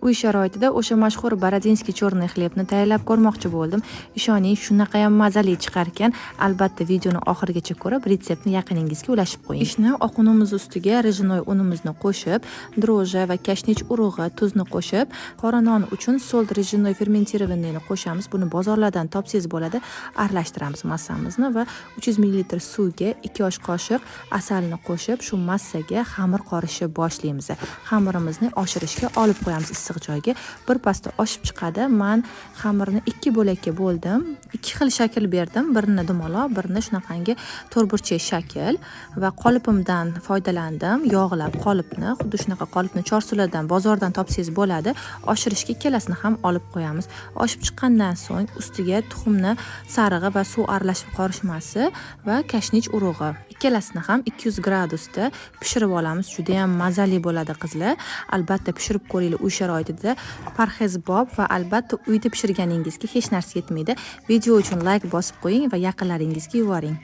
Uy sharoitida o'sha mashhur бородинский черный хлеб ni tayyorlab ko'rmoqchi bo'ldim. Ishoning, shunaqayam mazali chiqarkan. Albatta, videoni oxirigacha ko'rib, retseptni yaqiningizga ulashib qo'ying. Ishni oq unimiz ustiga ржаной unimizni qo'shib, дрожжи va kashnich urug'i, tuzni qo'shib, qora non uchun соль ржаной ферментированный ni qo'shamiz. Buni bozorlardan topsangiz bo'ladi. Aralashtiramiz massamizni va 300 ml suvga 2 osh qoshiq asalni qo'shib, shu massaga xamir qorishni boshlaymiz. Xamirimizni oshirishga olib qo'yamiz issiq joyga. Bir pasda oshib chiqadi. Man xamirni ikki bo'lakka bo'ldim. Ikki xil shakl berdim. Birini dumaloq, birini shunaqangi to'rtburchak shakl va qolipimdan foydalandim. Yog'lab qolipni, xuddi shunaqa qolipni Chorsulardan, bozordan topsangiz bo'ladi. Oshirishga ikkalasini ham olib qo'yamiz. Oshib chiqqandan so'ng ustiga tuxumni sarig'i va suv aralashib qorishmasi va kashnich urug'i. Ikkalasini ham 200 gradusda pishirib olamiz. Juda ham mazali bo'ladi, qizlar. Albatta pishirib ko'ringlar uy sharoitida. Parhezbop va albatta uyda pishirganingizga hech narsa yetmaydi. Video uchun layk bosib qo'ying va yaqinlaringizga yuboring.